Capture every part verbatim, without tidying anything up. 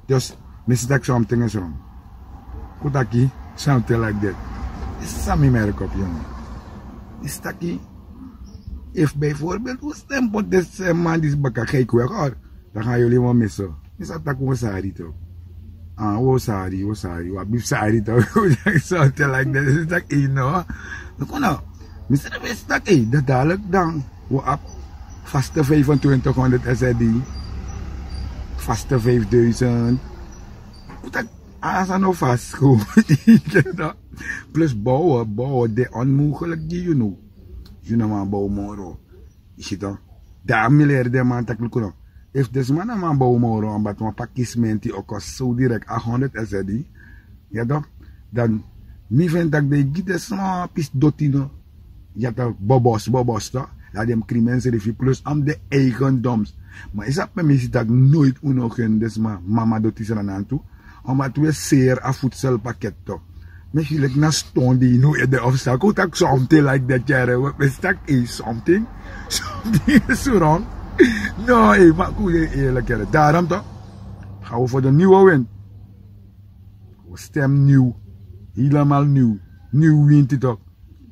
Dus mi si taki something is wrong. Kon taki something like that. San mi merk op, yongu. Mi si taki, efu bijvoorbeeld un stem poti den man disi baka, kijk weg or, dan gaan jullie me missen. Mi sa taki un o sari toch. Ah, un o sari, un o sari, un abi fu sari toch. Something like that. Mi si taki, ei, no. Kon no. Mi srefi e si taki, ei, dat dadelijk dan un abi vaste vijfentwintighonderd S R D. Vaste vijfduizend. Kon taki, a sani no vast. Plus bouwen, bouwen de onmogelijk gi yu now. Yu no man bow moro. Yu si toch. Dan mi leri den man taki, luku no. Efu den sma no man bow moro, omdat wan pakismenti o kosi so direct a honderd S R D. Ya toch. Dan mi feni taki den e gi den sma wan pisi doti no. Ya toch, bobos, bobos toch. Dan den mus krin ensrefi plus a mus de eigendoms. Ma yu sabi pe mi si taki noiti un no gun den sma mama doti sranantu. Omdat un e seri a voedselpakket toch. Mi si leki na ston di yu no ede of sani. Kon taki something like that, yere. Mi si taki, ei, something. Something is wrong. No, ei, ma kon yu e eerlijk, yere. Daarom toch. Gaan we voor de nieuwe wind. We stem nieuw. Helemaal nieuw. Nieuw wind toch.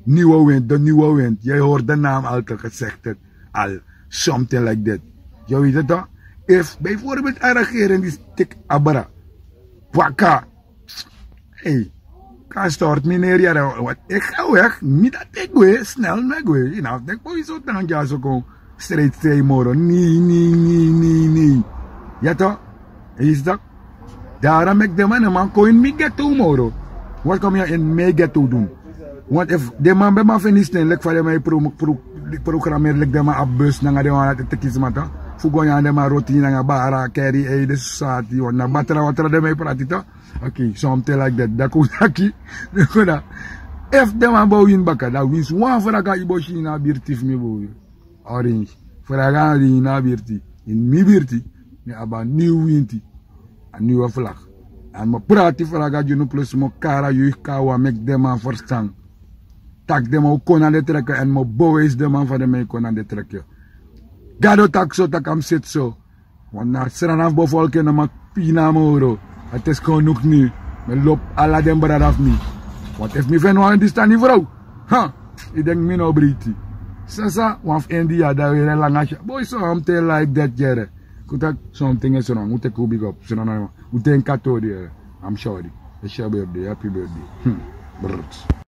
Nieuwe wind, de nieuwe wind. Jij hoort de naam al te gezegd het al. Something like that. Je weet het toch? Efu bijvoorbeeld a regering disi teki abra, waka. Ei, kan stort mi neri yara. Wat, ik ga weg. Mi dati e gwe, snel mi e gwe. Yu no abi denki boi so tan dyaso kon strijd strijd moro. Nei, nei, nei, nei, nei. Ya toch? Yu si toch? Daarom meki den man no man kon ini mi ghetto moro. Wat kom yu ini mi ghetto doen? Want efu den man ben man feni sten leki fa den man e pro-, pro-, programmeri leki den man abi bus nanga den wan dati e teki sma toch. Fu go nyan den man roti nanga bara, keri, ei, den sosati, want na batra watra den man e prati toch. Oké, something like that. Dan kon taki, dan kon taki, efu den man bo wini baka, dan winsi wan vraga yu bo si ini a birti fu mi bo wini. Orange. Vraga na ini a birti. Ini mi birti, mi abi a nieuw winti. A nieuwe vlag. Èn mi o prati vraga gi unu plus mi o kari a yu kawa meki den man ferstan. Taki den man o kon na den treke èn mi o bewijsi den man fa den man e kon na den treke. Gado taki so, taki a mus seti so. Want na Sranan fu Bofolken no man pina moro. A teskon nukni. Mi lobi ala den brada fu mi. Want efu mi feni wan distani frow, ha, yu denki mi no breiti. Sasa, wan fu India, dan were langa sya. Boi, something like that, yere. Kon taki, something is wrong. Un teki un big up. Sranan, un teki katori, yere. I'm sorry. It's your birthday. Happy birthday. Hmm. Brrrt.